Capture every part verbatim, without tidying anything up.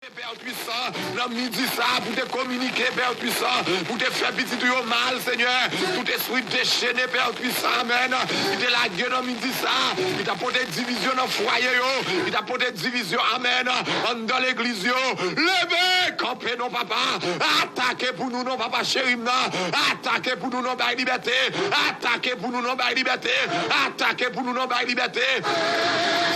Pè Twisan, nan midi sa a, pou te kominike, Pè Twisan, pou te fè pitit ou yo mal, Senyè. Tout espri dechene, Pè Twisan, amèn, ki te lage nan midi sa a, ki t ap pote divizyon nan fwaye yo, ki t ap pote divizyon, amèn, anndan legliz yo. Leve, kanpe non, papa. Atake pou nou non, papa cheri m nan. Atake pou nou non, bay libète. Atake pou nou non, bay libète. Atake pou nou non, bay libète.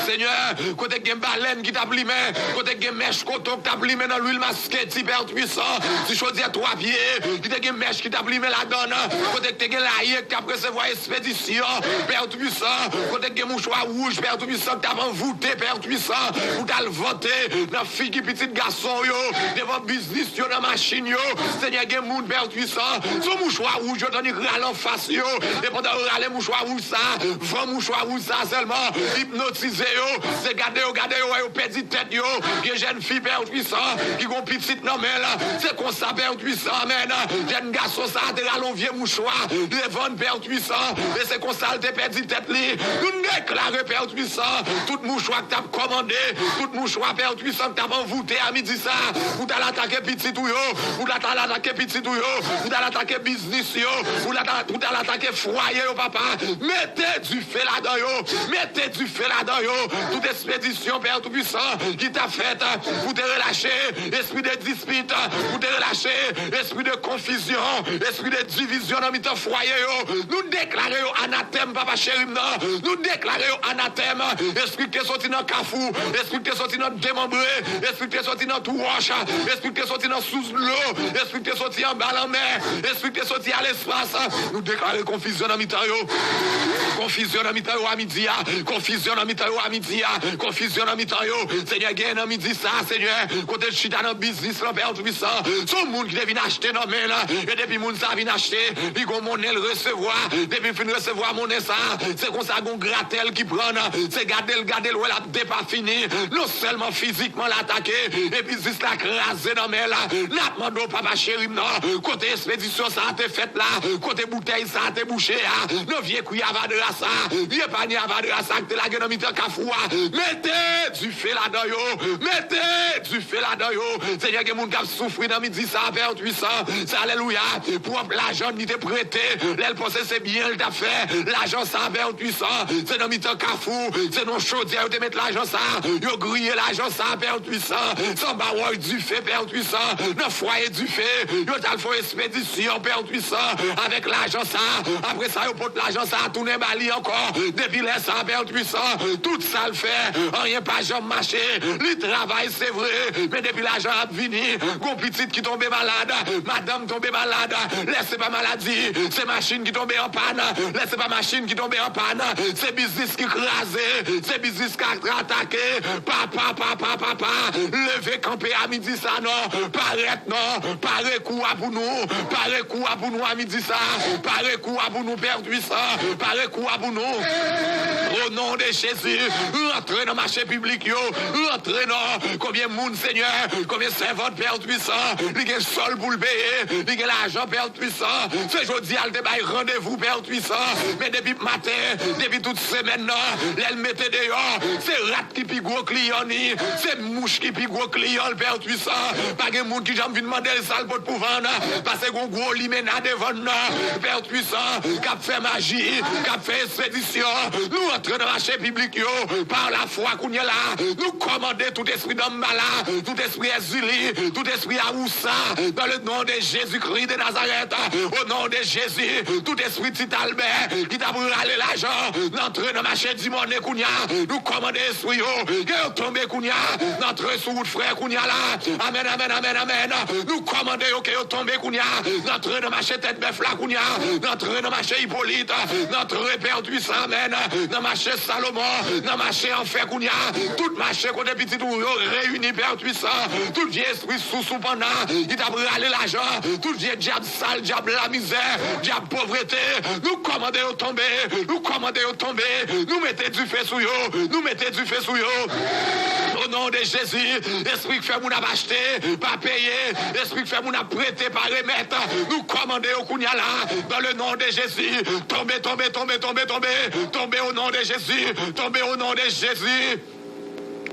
Senyè, kote k gen balèn ki t ap limen, kote k gen mèch koton k t ap limen nan lwil masketi, Pè Twisan, ti chodyè twa pye, ki te gen mèch ki t ap limen ladan l, kote k te gen laye k t ap resevwa espedisyon, Pè Twisan, kote k gen mouchwa wouj, Pè Twisan, k t ap anvoute, Pè Twisan, pou t al vante nan figi pitit gason w yo, devan biznis yo, nan machin yo. Senyè, gen moun, Pè Twisan, sou mouchwa wouj yo, tannik rale anfas yo, e pandan yo rale mouchwa wouj sa, van mouchwa wouj sa sèlman, ipnotize yo, se gade yo, gade yo, wè yo pèdi tèt yo. Gen jèn fi, Pè Twisan, ki gon pitit nan men l, se konsa, Pè Twisan, amèn, jèn gason sa te rale yon vye mouchwa devan l, Pè Twisan, e se konsa l te pèdi tèt li. Nou deklare, Pè Twisan, tout mouchwa k t ap kòmande, tout mouchwa, Pè Twisan, k t ap anvoute a midi sa, pou t al atake pitit ou yo, pou t al atake pitit ou yo, pou t al atake biznis yo, pou t al, pou t al atake fwaye yo, papa. Mete dife ladan yo, mete dife ladan yo. Tout espedisyon, Pè Twisan, ki t ap fèt pou te relache espri de dispit, pou te relache espri de konfizyon, espri de divizyon nan mitan fwaye yo. Nou deklare yo anatèm, papa cheri m nan. Nou deklare yo anatèm. Espri ki te soti nan kafou, espri ki te soti nan demanbre, espri ki te soti nan twou wòch, espri ki te soti nan sous dlo, espri ki te soti anba lanmè, espri ki te soti a lespas. Nou deklare konfizyon nan mitan yo. Konfizyon nan mitan yo a midi a. Konfizyon nan mitan yo a midi a. Konfizyon nan mitan yo. Senyè, gen nan midi sa, Senyè, kote l chita nan biznis lan, Pè Twisan, se yon moun ki te vin achte nan men l. E depi moun sa vin achte, li gon monnen l resevwa. Depi l fin resevwa monnen sa, se konsa gon gratèl ki pran l. Se gade l, gade l, wè l ap depafini. Non sèlman fizikman l atake, e biznis la kraze nan men l. N ap mande w, papa cheri m nan, kote espedisyon sa te fèt la, kote boutèy sa te bouche a, nan vye kwi avadra sa, vye panye avadra sa ki te lage nan mitan kafou a. Mete dife ladan yo, mete dife ladan yo. Senyè, gen moun k ap soufri nan midi sa, Pè Twisan. Se alelouya. Pwòp lajan li te prete, lè l panse se byen l t ap fè. Lajan sa, Pè Twisan, se nan mitan kafou, se nan chodyè yo te met lajan sa. Yo griye lajan sa, Pè Twisan. Se anba wòy dife, Pè Twisan. Nan fwaye dife, yo t al fè yon espedisyon, Pè Twisan, avèk lajan sa. Apre sa, yo pot lajan sa tounen ba li ankò. Depi lè sa, Pè Twisan, tout sa l fè, anyen pa janm mache. Li travay, se vre, men depi lajan ap vini, gon pitit ki tonbe malad, madanm tonbe malad. Lè se pa maladi, se machin ki tonbe an pàn. Lè se pa machin ki tonbe an pàn, se biznis ki kraze, se biznis ki atake. Papa, papa, papa, leve kanpe a midi sa non. Parèt non. Pare kou a pou nou. Pare kou a pou nou a midi sa. Pare kou a pou nou, Pè Twisan. Pare kou a pou nou. O non de Jezi, rantre nan mache piblik yo. Rantre non. Konbyen moun, Senyè? Konbyen sèvant, Pè Twisan? Li gen sòl pou l peye. Li gen lajan, Pè Twisan. Se jodi a l te bay randevou, Pè Twisan. Men depi maten, depi tout semèn nan, lè l mete deyò, se rat ki pi gwo kliyan li, se mouch ki pi gwo kliyan l, Pè Twisan. Pa gen moun ki janm vin mande l sa l pot pou vann, paske gon gwo limena devan n nan, Pè Twisan, k ap fè maji, k ap fè espedisyon. Nou antre nan mache piblik yo, pa lafwa kounye a la. Nou kòmande tout espri danmbala, tout espri èzili, tout espri awousa, dans le nom de Jésus-Christ de Nazareth, au nom de Jésus, tout espri Ti Albè ki t ap rale lajan, n antre nan mache Dimòne kounye a. Nou kòmande espri yo, ke yo tonbe kounye a. N antre sou wout frè kounye a la. Amèn, amèn, amèn, amèn. Nou kòmande yo, ke yo tonbe kounye a. N antre nan mache Tèt Bèf la kounye a. N antre nan mache Ipolit. N antre, Pè Twisan, amèn, nan mache Salomon, nan mache anfè kounye a. Tout mache kote pitit ou yo reyini, Pè Twisan. Tout vye espri sousou panna ki t ap rale lajan, tout vye dyab sal, dyab lamizè, dyab povrete, nou kòmande yo tonbe, nou kòmande yo tonbe, nou mete dife sou yo, nou mete dife sou yo. O non de Jezi, espri k fè moun ap achte, pa peye, espri k fè moun ap prete, pa remèt, nou kòmande yo kounye a la, dans le nom de Jésus, tonbe, tonbe, tonbe, tonbe, tonbe, tonbe o non de Jezi, tonbe o non de Jezi.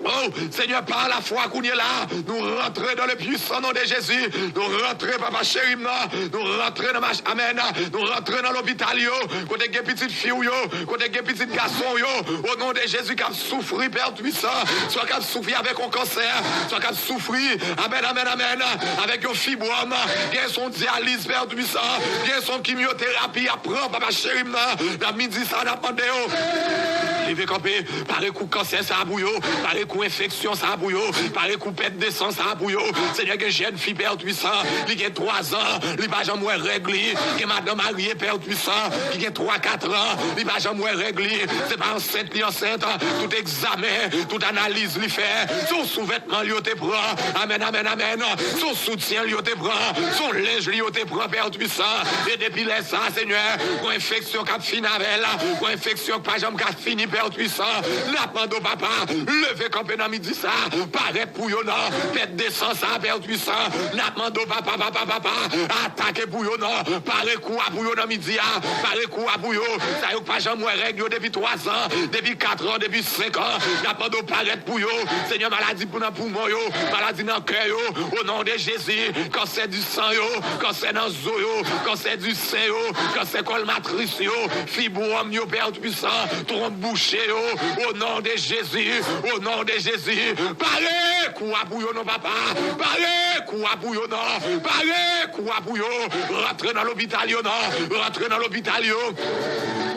Oh, Senyè, pa lafwa kounye la, nou rantre dans le puissant nom de Jésus. Nou rantre, papa cheri m nan. Nou rantre nan mach, amèn. Nou rantre nan lopital yo, kote gen pitit fi w yo, kote gen pitit gason w yo, o non de Jezi, k ap soufri, Pè Twisan, swa k ap soufri avèk yon kansè, swa k ap soufri, amèn, amèn, amèn, avèk yon fibwòm, gen son dyaliz, Pè Twisan, gen son kimyoterapi y ap pran, papa cheri m nan, nan midi sa, n ap mande w. Leve kanpe, pare kou kansè sa a pou yo, pare kou enfeksyon sa a pou yo, pare kou pèt de san sa a pou yo. Senyè, gen jèn fi, Pè Twisan, li gen twa zan, li pa janm wè règ li. Gen madanm marye, Pè Twisan, ki gen twa, kat an, li pa janm wè règ li. Se pa ansent li ansent. Tout egzamen, tout analiz li fè, se yon souvètman li yo te pran. Amèn, amèn, amèn. Se yon soutyen li yo te pran. Se yon lenj li yo te pran, Pè Twisan. E depi lè sa, Senyè, yon enfeksyon k ap fin avè l, yon enfeksyon k pa janm ka fini, Pè Twisan. N ap mande w, papa, leve kanpe nan midi sa, parèt pou yo nan pèt de san sa, Pè Twisan. N ap mande w, papa, papa, papa, atake pou yo nan, pare kou a pou yo nan midi a, pare kou a pou yo. Sa yo k pa janm wè règ yo depi twa zan, depi kat an, depi senk an, n ap mande w parèt pou yo. Senyè, maladi pou nan poumon yo, maladi nan kè yo, o non de Jezi, kansè di san yo, kansè nan zo yo, kansè di sen yo, kansè kòl matris yo, fibwòm yo, Pè Twisan, twonp bouche yo, o non de Jezi, o non de Jezi, pare kou a pou yo non, papa, pare kou a pou yo non, pare kou a pou yo, rantre nan lopital yo non, rantre nan lopital yo.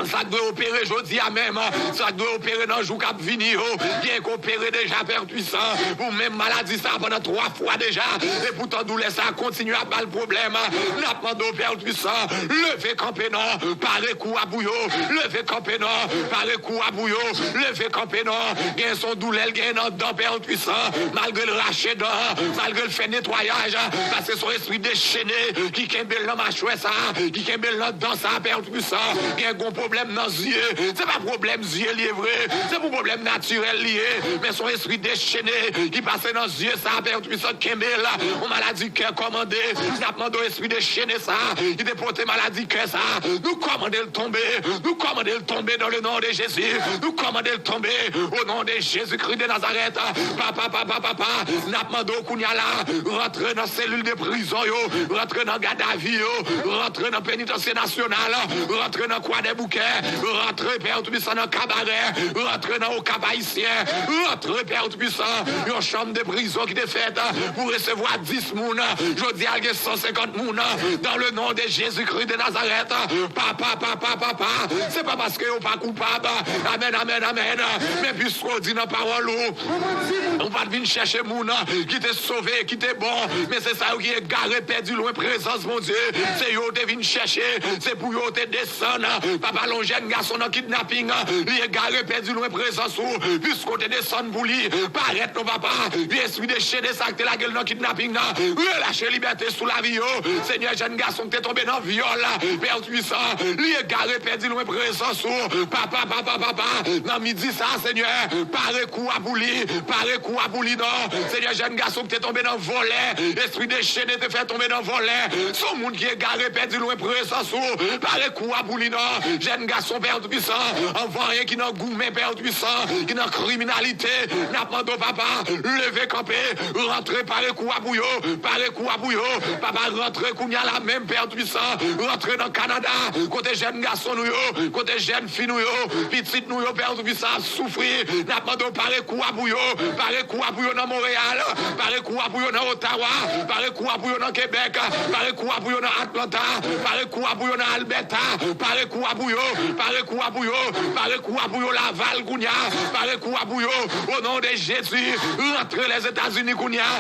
Sa k dwe opere jodi a menm, sa k dwe opere nan jou k ap vini yo, gen k opere deja, Pè Twisan, pou menm maladi sa pandan twa fwa deja, e poutan doulè sa kontinye ap ba l pwoblèm. N ap mande w, Pè Twisan, leve kanpe non, pare kou a pou yo, leve kanpe non, pare kou a pou yo, leve kanpe non. Gen son doulè l gen nan dan, Pè Twisan, malgre l rache dan, malgre l fè netwayaj, paske son espri dechene ki kenbe l nan machwè sa, ki kenbe l nan dan sa, Pè Twisan. Gen gon pwoblèm nan zye, se pa pwoblèm zye li ye vre, se pou pwoblèm natirèl li ye, men son espri dechene ki pase nan zye sa, Pè Twisan, kenbe l. On maladi kè kòmande, n ap mande w espri dechene sa ki te pote maladi kè sa, nou kòmande l tonbe, nou kòmande l tonbe dans le nom de Jésus, nou kòmande l tonbe o non de Jezikri de Nazarèt. Papa, papa, papa, n ap mande w kounye a la, rantre nan selil de prizon yo, rantre nan gadavi yo, rantre nan penitansye nasyonal, rantre nan Kwadèboukè, rantre, Pè Twisan, nan Kabarè, rantre nan Okap Ayisyen, rantre, Pè Twisan, yon chanm de prizon ki te fèt pou resevwa dis moun, jodi a l gen san senkant moun, dans le nom de Jésus-Christ de Nazareth. Papa, papa, papa, se pa paske yo pa koupab, amèn, amèn, amèn, men piske w di nan pawòl ou, ou pa t vin chèche moun ki te sove, ki te bon, men se sa yo ki egare, pèdi lwen prezans Bondye. Se yo w te vin chèche, se pou yo w te desann. Papa, lè yon jèn gason nan kidnaping, li egare, pèdi lwen prezans ou, piske w te desann pou li. Parèt non, papa, vye espri dechene sa k te lage l nan kidnaping nan, relache libète sou lavi yo. Senyè, jèn gason k te tonbe nan vyòl, Pè Twisan, li egare, pèdi lwen prezans ou. Papa, papa, papa, nan midi sa, Senyè, pare kou a pou li, pare kou a pou li non. Senyè, jèn gason k te tonbe nan vòlè, espri dechene te fè tonbe nan vòlè. Se yon moun ki egare, pèdi lwen prezans ou. Pare kou a pou li non. Jèn gason, Pè Twisan, anvan anyen ki nan goumen, Pè Twisan, ki nan kriminalite, n ap mande w, papa, leve kanpe, rantre, pare kou a pou yo, pare kou a pou yo. Papa, rantre kounye a la menm, Pè Twisan, rantre nan Kanada, kote jèn gason nou yo, kote jèn fi nou yo, pitit nou yo, Pè Twisan, ap soufri. N ap mande w pare kou a pou yo, pare kou a pou yo nan Monreyal, pare kou a pou yo nan Otawa, pare kou a pou yo nan Kebèk, pare kou a pou yo nan Atlanta, pare kou a pou yo nan Alberta, pare kou a pou yo, pare kou a pou yo, pare kou a pou yo Laval kounye a, pare kou a pou yo, o non de Jezi, rantre Lèzetazini kounye a,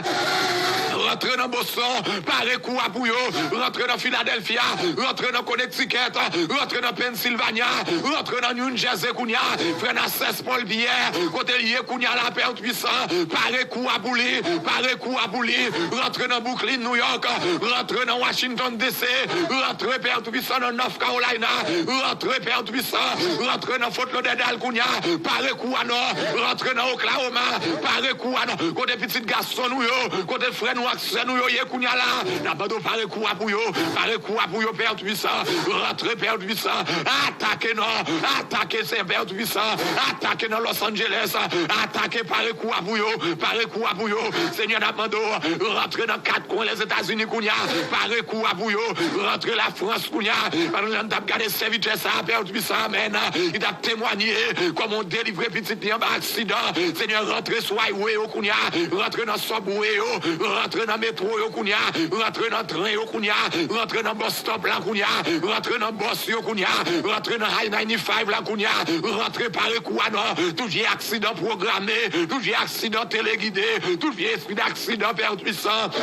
rantre nan Boston, pare kou a pou yo, rantre nan Philadelphia, rantre nan Connecticut, rantre nan Pennsylvania, rantre nan New Jersey kounye a, frè Nassès Paul Pierre, kote l ye kounye a la, Pè Twisan, Pare kou a pou li, pare kou a pou li. Rantre nan Brooklyn, New York, rantre nan Washington D C, rantre Pè Toupisan nan North Carolina, rantre Pè Toupisan, rantre nan Fort Lauderdale kounye a, pare kou a non, rantre nan Oklahoma, pare kou a non. Kote pitit gason nou yo, kote frè nou ak sè nou yo ye kounye a la, n ap mande w pare kou a pou yo, pare kou a pou yo Pè Toupisan, rantre Pè Toupisan, atake non, atake Senyè Pè Toupisan, atake nan Los Angeles, atake pare kou a pou yo, pare kou a pou yo. Senyè, n ap mande w, rantre nan kat kwen Lèzetazini kounye a, pare kou a pou yo, rantre Lafrans kounye a. Pandan n t ap gade sèvitè sa a, Pè Toupisan, amèn, ki t ap temwanye kòman w delivre pitit li anba aksidan. Senyè, rantre sou highway yo kounye a, rantre nan subway yo, rantre nan metwo yo kounye a, rantre nan tren yo kounye a, rantre nan bus stop la kounye a, rantre nan bus yo kounye a, rantre nan I ninety-five la kounye a, rantre pare kou a non, tout vye aksidan pwograme, tout vye aksidan telegide, tout vye espri daksidan, Pè Toupisan,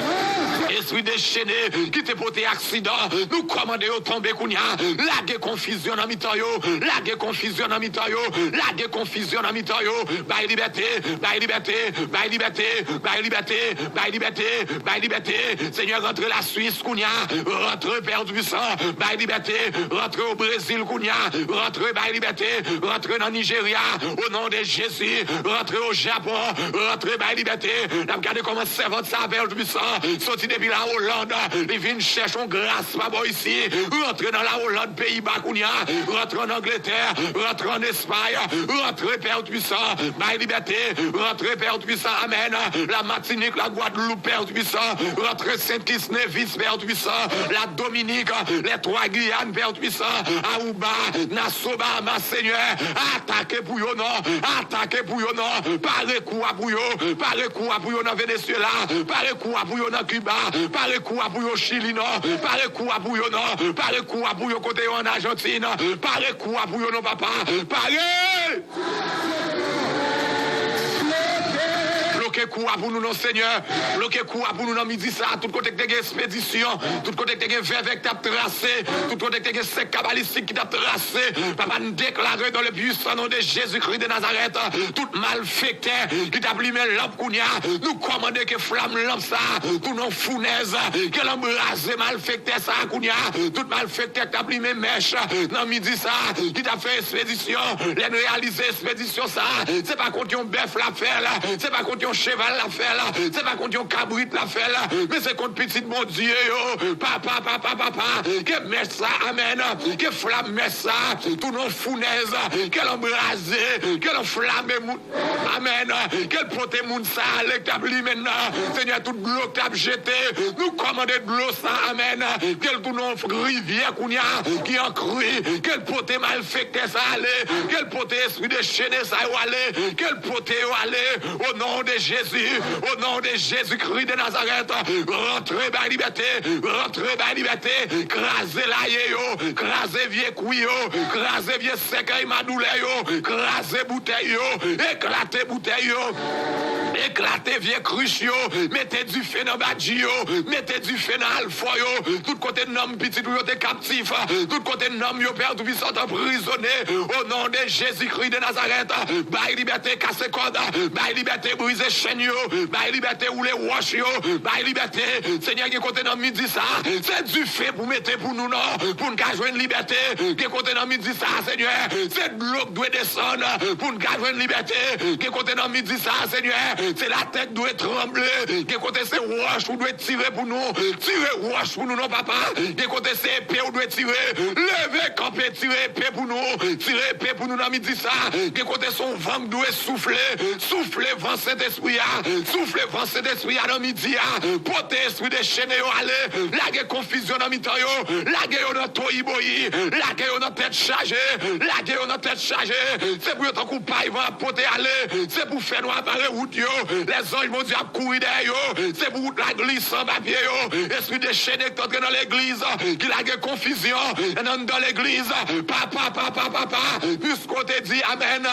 espri dechene ki te pote aksidan, nou kòmande yo tonbe kounye a, lage konfizyon nan mitan yo, lage konfizyon nan mitan yo, lage konfizyon nan mitan yo, bay libète, bay libète, bay libète, bay libète, bay libète, bay libète, Senyè, rantre Laswis kounye a, rantre Pè Toupisan, bay libète, rantre o Brezil kounye a, rantre bay libète, rantre nan Nijerya, o non de Jezi, rantre o Japon, rantre bay libète. N ap gade kòman sèvant sa a, Pè Toupisan, soti depi la Oland, li vin chèche yon gras pa bò isi, rantre nan la Oland, Peyiba kounye a, rantre an Angletè, rantre an Espay, rantre Pè Toupisan, bay libète, rantre Pè Toupisan, amèn, la Matinik, la Gwadloup, Pè Toupisan, rantre Sent Kits, Nevis, Pè Toupisan, la Dominik, lè twa Giyàn, Pè Toupisan, Aruba, Nassau, Bahamas, Senyè, atake pou yo non, atake pou yo non, pare kou a pou yo, pare kou a pou yo nan Venezuela, pare kou a pou yo nan Kiba, pare kou a pou yo Chili non, pare kou a pou yo non, pare kou a pou yo kote yo an Ajantin, pare kou a pou yo non papa, pare! Bloke kou a pou nou non Senyè, bloke kou a pou nou nan midi sa a, tout kote k te gen espedisyon, tout kote k te gen vèvè k t ap trase, tout kote k te gen sèk kabalistik ki t ap trase, papa n deklare dans le puissant nom de Jésus-Christ de Nazareth, tout malfektè ki t ap limen lanp kounye a, nou kòmande ke flam lanp sa a tounen yon founèz, ke l anbraze malfektè sa a kounye a, tout malfektè k t ap limen mèch nan midi sa a, ki t ap fè espedisyon, lè n reyalize espedisyon sa a, se pa kont yon bèf l ap fè l, se pa kont yon cheval l ap fè l, se pa kont yon kabrit l ap fè l, men se kont pitit Bondye yo, papa, papa, papa, ke mèch sa, amèn, ke flam mèch sa tounen yon founèz, ke l anbraze, ke l anflame moun. Amèn. Ke l pote moun sa a ale k t ap limen nan. Senyè, tout dlo k t ap jete, nou kòmande dlo sa a, amèn, ke l tounen yon rivyè kounye a ki an kri, ke l pote malfektè sa a ale, ke l pote espri dechene sa yo ale, ke l pote yo ale, o non de Jezi, o non de Jezikri de Nazarèt, rantre bay libète, rantre bay libète, kraze laye yo, kraze vye kwi yo, kraze vye sèkèy madoulè yo, kraze boutèy yo, eklate boutèy yo, eklate vye krich yo, mete dife nan badji yo, mete dife nan alfò yo, tout kote nanm pitit ou yo te kaptif, tout kote nanm yo Pè Toupisan t anprizone, o non de Jezikri de Nazarèt, bay libète, kase kòd, bay libète, brize chèn yo, bay libète, woule wòch yo, bay libète, Senyè, gen kote nan midi sa, se dife pou mete pou nou non, pou n ka jwenn libète. Gen kote nan midi sa, Senyè, se dlo k dwe desann pou n ka jwenn libète. Gen kote nan midi sa, Senyè, se latè k dwe tranble. Gen kote se wòch ou dwe tire pou nou. Tire wòch pou nou non, papa. Gen kote se epe ou dwe tire. Leve kanpe, tire epe pou nou. Tire epe pou nou nan midi sa. Gen kote se yon van k dwe soufle. Soufle van Sentespri a. Soufle van Sentespri a nan midi a. Pote espri dechene yo ale. Lage konfizyon nan mitan yo. Lage yo nan toyiboyi. Lage yo nan tèt chaje. Lage yo nan tèt chaje. Se pou yo tankou pay van ap pote ale. Se pou fènwa bare wout yo. Lèzanj Bondye ap kouri dèyè yo. Se pou wout la glise anba pye yo. Espri dechene k t antre nan legliz, ki lage konfizyon anndan legliz. Papa, papa, papa, piske w te di, amèn,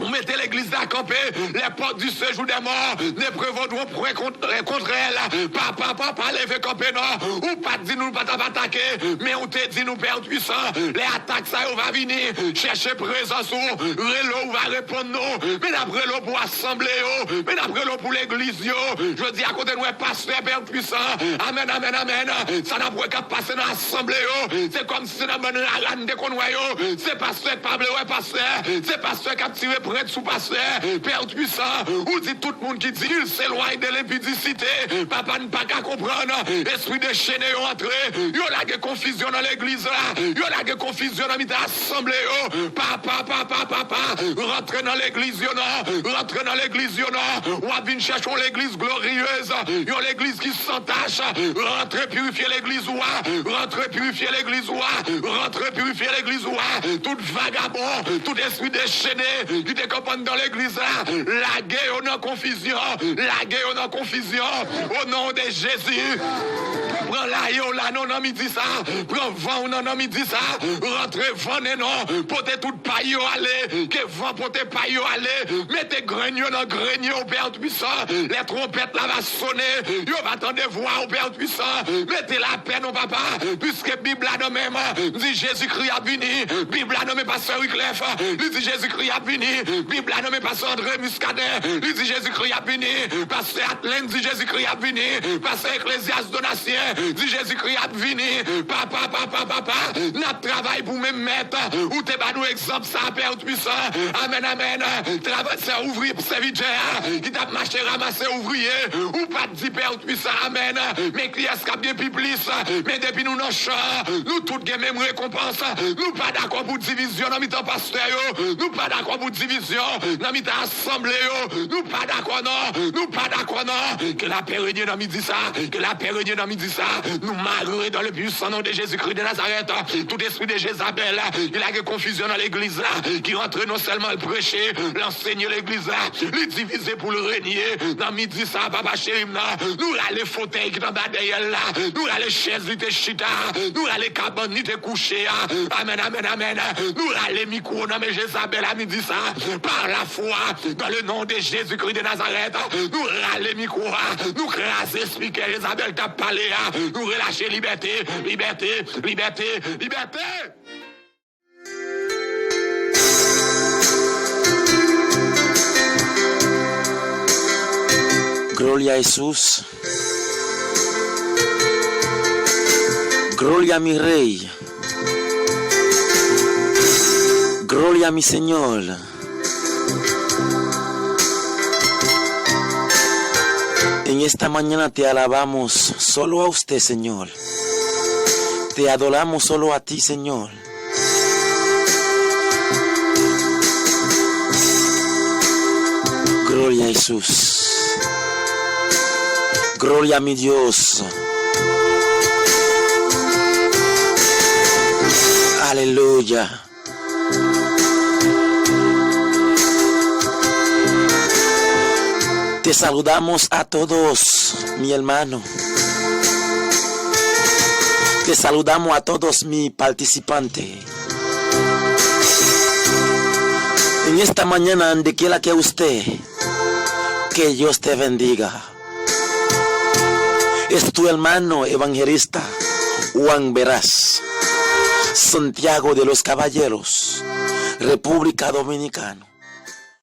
ou mete legliz la kanpe, les portes du séjour Dèmò, ne prévaudront point contre, contre elle. Papa, papa, leve kanpe non. Ou pa t di nou pa t ap atake, men ou te di nou Pè Twisan. Lè atak sa yo va vini, chèche prezans ou. Rele w va reponn nou. Men n ap rele w pou asanble yo. Men n ap rele w pou legliz yo. Jodi a kote nou wè pastè Pè Twisan. Amèn, amèn, amèn. Sa n ap wè k ap pase nan asanble yo. Se kòmsi se nan bann rara n te konn wè yo. Se pastè k pa vle wè pastè. Se pastè k ap tire prent sou pastè. Pè Twisan, ou di tout moun ki di l s'éloigne de l'impudicité. Papa n pa ka konprann. Espri dechene yo antre. Yo lage konfizyon nan legliz la. Yo lage konfizyon nan mitan asanble yo. Papa, papa, papa, rantre nan legliz yo non. Rantre nan legliz yo non. W ap vin chèche yon legliz gloriyez. Yon legliz ki san tach. Rantre pirifye legliz ou a. Rantre pirifye legliz ou a. Rantre pirifye legliz ou a. Tout vagabon, tout espri dechene ki te kanpe anndan legliz la, lage yo nan konfizyon. Lage yo nan konfizyon. O non de Jezi. Pran laye w la non nan midi sa. Pran van w nan nan midi sa. Rantre vannen non. Pote tout pay yo ale. Ke van pote pay yo ale. Mete grenn yo nan grenn yo, Pè Twisan. Lè twonpèt la va sonnen, yo va tande vwa w, Pè Twisan. Mete lapè non, papa. Piske Bib la nan men m, di Jezikri ap vini. Bib la nan men pastè Wiclef, li di Jezikri ap vini. Bib la nan men pastè André Muscadin, li di Jezikri ap vini. Pastè Atlen di Jezikri ap vini. Pastè Eklezyas Donatien di Jezikri ap vini. Papa, papa, papa, n ap travay pou menm mèt ou te ba nou egzanp sa, Pè Twisan. Amèn, amèn. Travay, sè ouvriye, sèvitè a ki t ap mache ramase ouvriye. Ou pa t di Pè Twisan, amèn. Men kiyès k ap gen pi plis? Men depi nou nan chan, nou tout gen menm rekonpans. Nou pa dakò pou divizyon nan mitan pastè yo. Nou pa dakò pou divizyon nan mitan asanble yo. Nou pa dakò non. Nou pa dakò non. Ke lapè renye nan midi sa. Ke lapè renye nan midi sa. Nou mare dans le puissant nom de Jésus-Christ de Nazareth. Tout espri de Jezabèl ki lage konfizyon nan legliz la, ki rantre non sèlman l preche, l ansenye legliz la, li divize pou l renye. Nan midi sa, papa cheri m nan, nou rale fotèy ki t anba dèyè l la, nou rale chèz li te chita, nou rale kabann li te kouche a. Amèn, amèn, amèn. Nou rale mikwo nan men Jezabèl a midi sa, par la foi, dans le nom de Jésus-Christ de Nazareth. Nou rale mikwo a, nou kraze spikè Jezabèl t ap pale a, nou relache libète, libète, libète, libète. Gloria a Jesus. Gloria a mi Rey. Gloria a mi Señor. En esta mañana te alabamos solo a usted, Señor. Te adoramos solo a ti, Señor. Gloria a Jesús. Gloria a mi Dios. Aleluya. Te saludamos a todos, mi hermano. Te saludamos a todos, mi participante. En esta mañana, donde quiera que usted, que Dios te bendiga. Es tu hermano evangelista Juan Veras, Santiago de los Caballeros, República Dominicana.